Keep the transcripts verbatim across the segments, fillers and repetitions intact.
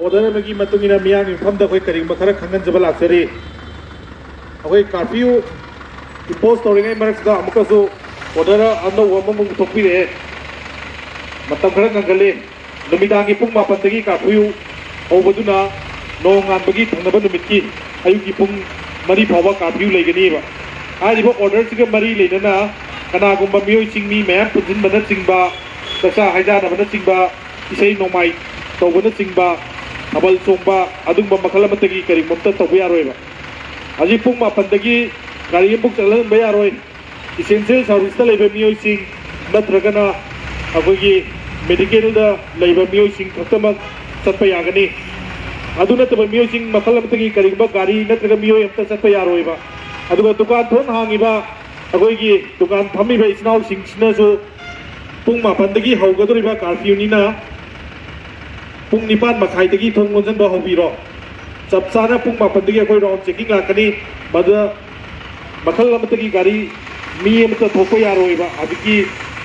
Order ꯑꯃꯒꯤ ꯃꯇꯨꯡ ꯏꯟꯅ ꯃꯤꯌꯥꯝꯒꯤ ꯃꯐꯝꯗ ꯑꯩꯈꯣꯏ ꯀꯔꯤꯒꯨꯝꯕ ꯈꯔ ꯈꯪꯍꯟꯖꯕ ꯂꯥꯛꯆꯔꯤ꯫ ꯑꯩꯈꯣꯏ ꯀꯥꯔꯐ꯭ꯌꯨ ꯏꯝꯄꯣꯁ ꯇꯧꯔꯤꯉꯩ ꯃꯔꯛꯁꯤꯗ ꯑꯃꯨꯛꯀꯁꯨ ꯑꯣꯔꯗꯔ ꯑꯅꯧꯕ ꯑꯃꯃꯨꯛ ꯊꯣꯛꯄꯤꯔꯛꯑꯦ꯫ ꯃꯇꯝ ꯈꯔ ꯉꯟꯒꯜꯂꯤ꯫ ꯅꯨꯃꯤꯗꯥꯡꯒꯤ ꯄꯨꯡ ꯃꯥꯄꯟꯗꯒꯤ ꯀꯥꯔꯐ꯭ꯌꯨ ꯍꯧꯕꯗꯨꯅ ꯅꯣꯡꯉꯥꯟꯕꯒꯤ ꯊꯪꯅꯕ ꯅꯨꯃꯤꯠꯀꯤ ꯑꯌꯨꯛꯀꯤ ꯄꯨꯡ ꯃꯔꯤ ꯐꯥꯎꯕ ꯀꯥꯔꯐ꯭ꯌꯨ ꯂꯩꯒꯅꯤꯕ꯫ ꯍꯥꯏꯔꯤꯕ ꯑꯣꯔꯗꯔꯁꯤꯒ ꯃꯔꯤ ꯂꯩꯅꯅ ꯀꯅꯥꯒꯨꯝꯕ ꯃꯤꯑꯣꯏꯁꯤꯡ, ꯃꯤ ꯃꯌꯥꯝ ꯄꯨꯟꯁꯤꯟꯕꯅꯆꯤꯡꯕ, ꯆꯥꯛꯆꯥ ꯍꯩꯖꯥꯟꯅꯕꯅꯆꯤꯡꯕ, ꯏꯁꯩ ꯅꯣꯡꯃꯥꯏ ꯇꯧꯕꯅꯆꯤꯡꯕ, ꯊꯥꯕꯜ ꯆꯣꯡꯕ, ꯑꯗꯨꯒꯨꯝꯕ ꯃꯈꯜ ꯑꯃꯠꯇꯒꯤ ꯀꯔꯤꯒꯨꯝꯕ ꯑꯃꯠꯇ ꯇꯧꯕ ꯌꯥꯔꯣꯏꯕ꯫ ꯍꯧꯖꯤꯛ ꯄꯨꯡ ꯃꯥꯄꯟꯗꯒꯤ ꯒꯥꯔꯤ ꯑꯃꯐꯥꯎ ꯆꯠꯍꯟꯕ ꯌꯥꯔꯣꯏ꯫ ꯏꯁꯦꯟꯁꯤꯌꯦꯜ ꯁꯥꯔꯚꯤꯁꯇ ꯂꯩꯕ ꯃꯤꯑꯣꯏꯁꯤꯡ ꯅꯠꯇ꯭ꯔꯒꯅ ꯑꯩꯈꯣꯏꯒꯤ ꯃꯦꯗꯤꯀꯦꯜꯗ ꯂꯩꯕ ꯃꯤꯑꯣꯏꯁꯤꯡ ꯈꯛꯇꯃꯛ ꯆꯠꯄ ꯌꯥꯒꯅꯤ꯫ ꯑꯗꯨ ꯅꯠꯇꯕ ꯃꯤꯑꯣꯏꯁꯤꯡ ꯃꯈꯜ ꯑꯃꯠꯇꯒꯤ ꯀꯔꯤꯒꯨꯝꯕ ꯒꯥꯔꯤ ꯅꯠꯇ꯭ꯔꯒ ꯃꯤꯑꯣꯏ ꯑꯃꯠꯇ ꯆꯠꯄ ꯌꯥꯔꯣꯏꯕ꯫ ꯑꯗꯨꯒ ꯗꯨꯀꯥꯟ ꯊꯣꯡ ꯍꯥꯡꯉꯤꯕ, ꯑꯩꯈꯣꯏꯒꯤ ꯗꯨꯀꯥꯟ ꯐꯝꯃꯤꯕ ꯏꯆꯤꯟ ꯏꯅꯥꯎꯁꯤꯡꯁꯤꯅꯁꯨ ꯄꯨꯡ ꯃꯥꯄꯟꯗꯒꯤ ꯍꯧꯒꯗꯧꯔꯤꯕ ꯀꯥꯔꯐ꯭ꯌꯨꯅꯤꯅ ꯄꯨꯡ ꯅꯤꯄꯥꯟ ꯃꯈꯥꯏꯗꯒꯤ ꯊꯣꯡ ꯂꯣꯟꯁꯤꯟꯕ ꯍꯧꯕꯤꯔꯣ꯫ ꯆꯞ ꯆꯥꯅ ꯄꯨꯡ ꯃꯥꯄꯟꯗꯒꯤ ꯑꯩꯈꯣꯏ ꯔꯥꯎꯟ ꯆꯦꯀꯤꯡ ꯂꯥꯛꯀꯅꯤ꯫ ꯃꯗꯨꯗ ꯃꯈꯜ ꯑꯃꯠꯇꯒꯤ ꯒꯥꯔꯤ ꯃꯤ ꯑꯃꯠꯇ ꯊꯣꯛꯄ ꯌꯥꯔꯣꯏꯕ꯫ ꯍꯧꯖꯤꯛꯀꯤ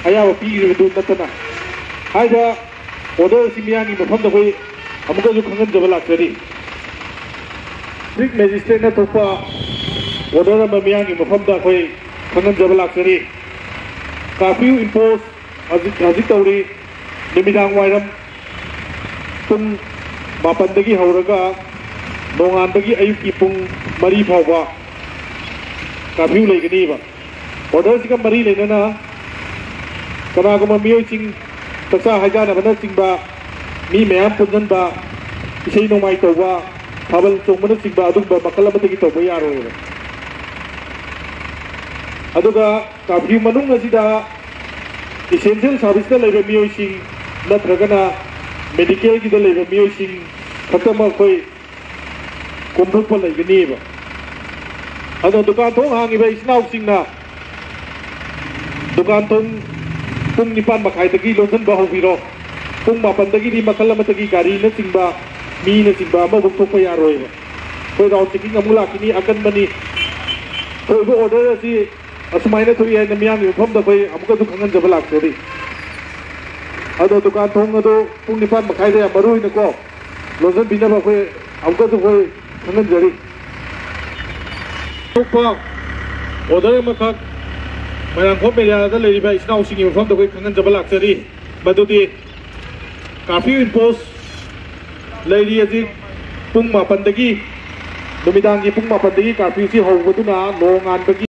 ꯑꯌꯥꯕ ꯄꯤꯈꯤꯕꯗꯨ ꯅꯠꯇꯅ꯫ ꯍꯥꯏꯔꯤꯕ ꯑꯣꯔꯗꯔ ꯑꯁꯤ ꯃꯤꯌꯥꯝꯒꯤ ꯃꯐꯝꯗ ꯑꯩꯈꯣꯏ ꯑꯃꯨꯛꯀꯁꯨ ꯈꯪꯍꯟꯖꯕ ꯂꯥꯛꯆꯔꯤ꯫ ꯗꯤꯁꯇ꯭ꯔꯤꯛ ꯃꯦꯖꯤꯁꯇ꯭ꯔꯦꯠꯅ ꯊꯣꯛꯄ ꯑꯣꯔꯗꯔ ꯑꯃ ꯃꯤꯌꯥꯝꯒꯤ ꯃꯐꯝꯗ ꯑꯩꯈꯣꯏ ꯈꯪꯍꯟꯖꯕ ꯂꯥꯛꯆꯔꯤ꯫ ꯀꯥꯔꯐ꯭ꯌꯨ ꯏꯝꯄꯣꯁ ꯍꯧꯖꯤꯛ, ꯍꯧꯖꯤꯛ ꯇꯧꯔꯤ꯫ ꯅꯨꯃꯤꯗꯥꯡ ꯋꯥꯏꯔꯝ ꯄꯨꯡ ꯃꯥꯄꯟꯗꯒꯤ ꯍꯧꯔꯒ ꯅꯣꯡꯉꯥꯟꯕꯒꯤ ꯑꯌꯨꯛꯀꯤ ꯄꯨꯡ ꯃꯔꯤ ꯐꯥꯎꯕ ꯀꯥꯔꯐ꯭ꯌꯨ ꯂꯩꯒꯅꯤꯕ꯫ ꯑꯣꯔꯗꯔꯁꯤꯒ ꯃꯔꯤ ꯂꯩꯅꯅ ꯀꯅꯥꯒꯨꯝꯕ ꯃꯤꯑꯣꯏꯁꯤꯡ ꯆꯥꯛꯆꯥ ꯍꯩꯖꯥꯟꯅꯕꯅꯆꯤꯡꯕ, ꯃꯤ ꯃꯌꯥꯝ ꯄꯨꯟꯁꯤꯟꯕ, ꯏꯁꯩ ꯅꯣꯡꯃꯥꯏ ꯇꯧꯕ, ꯊꯥꯕꯜ ꯆꯣꯡꯕꯅꯆꯤꯡꯕ ꯑꯗꯨꯒꯨꯝꯕ ꯃꯈꯜ ꯑꯃꯠꯇꯒꯤ ꯇꯧꯕ ꯌꯥꯔꯣꯏꯕ꯫ ꯑꯗꯨꯒ ꯀꯥꯔꯐ꯭ꯌꯨ ꯃꯅꯨꯡ ꯑꯁꯤꯗ ꯏꯁꯦꯟꯁꯤꯌꯦꯜ ꯁꯥꯔꯚꯤꯁꯇ ꯂꯩꯕ ꯃꯤꯑꯣꯏꯁꯤꯡ ꯅꯠꯇ꯭ꯔꯒꯅ ꯃꯦꯗꯤꯀꯦꯜꯒꯤꯗ ꯂꯩꯕ ꯃꯤꯑꯣꯏꯁꯤꯡ ꯈꯛꯇꯃꯛ ꯑꯩꯈꯣꯏ ꯀꯣꯝꯊꯣꯛꯄ ꯂꯩꯒꯅꯤꯕ꯫ ꯑꯗꯣ ꯗꯨꯀꯥꯟ ꯊꯣꯡ ꯍꯥꯡꯉꯤꯕ ꯏꯆꯤꯟ ꯏꯅꯥꯎꯁꯤꯡꯅ ꯗꯨꯀꯥꯟ ꯊꯣꯡ ꯄꯨꯡ ꯅꯤꯄꯥꯟ ꯃꯈꯥꯏꯗꯒꯤ ꯂꯣꯟꯁꯤꯟꯕ ꯍꯧꯕꯤꯔꯣ꯫ ꯄꯨꯡ ꯃꯥꯄꯟꯗꯒꯤꯗꯤ ꯃꯈꯜ ꯑꯃꯠꯇꯒꯤ ꯒꯥꯔꯤꯅꯆꯤꯡꯕ, ꯃꯤꯅꯆꯤꯡꯕ ꯑꯃꯐꯥꯎ ꯊꯣꯛꯄ ꯌꯥꯔꯣꯏꯕ꯫ ꯑꯩꯈꯣꯏ ꯔꯥꯎꯟ ꯆꯦꯀꯤꯡ ꯑꯃꯨꯛ ꯂꯥꯛꯈꯤꯅꯤ, ꯑꯀꯟꯕꯅꯤ꯫ ꯊꯣꯛꯏꯕ ꯑꯣꯔꯗꯔ ꯑꯁꯤ ꯑꯁꯨꯃꯥꯏꯅ ꯊꯣꯛꯏ ꯍꯥꯏꯅ ꯃꯤꯌꯥꯝꯒꯤ ꯃꯐꯝꯗ ꯑꯩꯈꯣꯏ ꯑꯃꯨꯛꯀꯁꯨ ꯈꯪꯍꯟꯖꯕ ꯂꯥꯛꯆꯔꯤ꯫ ꯑꯗꯣ ꯗꯨꯀꯥꯟ ꯊꯣꯡ ꯑꯗꯨ ꯄꯨꯡ ꯅꯤꯄꯥꯟ ꯃꯈꯥꯏꯗ ꯌꯥꯝ ꯃꯔꯨ ꯑꯣꯏꯅꯀꯣ, ꯂꯣꯟꯁꯤꯟꯕꯤꯅꯕ ꯑꯩꯈꯣꯏ ꯑꯃꯨꯛꯀꯁꯨ ꯑꯩꯈꯣꯏ ꯈꯪꯍꯟꯖꯔꯤ꯫ ꯑꯇꯣꯞꯄ ꯑꯣꯔꯗꯔ ꯑꯃꯈꯛ ꯃꯣꯏꯔꯥꯡꯈꯣꯝ ꯑꯦꯔꯤꯌꯥꯗ ꯂꯩꯔꯤꯕ ꯏꯆꯤꯟ ꯏꯅꯥꯎꯁꯤꯡꯒꯤ ꯃꯐꯝꯗ ꯑꯩꯈꯣꯏ ꯈꯪꯍꯟꯖꯕ ꯂꯥꯛꯆꯔꯤ꯫ ꯃꯗꯨꯗꯤ ꯀꯥꯔꯐ꯭ꯌꯨ ꯏꯝꯄꯣꯁ ꯂꯩꯔꯤ꯫ ꯍꯧꯖꯤꯛ ꯄꯨꯡ ꯃꯥꯄꯟꯗꯒꯤ, ꯅꯨꯃꯤꯗꯥꯡꯒꯤ ꯄꯨꯡ ꯃꯥꯄꯟꯗꯒꯤ ꯀꯥꯔꯐ꯭ꯌꯨꯁꯤ ꯍꯧꯕꯗꯨꯅ ꯅꯣꯡꯉꯥꯟꯕꯒꯤ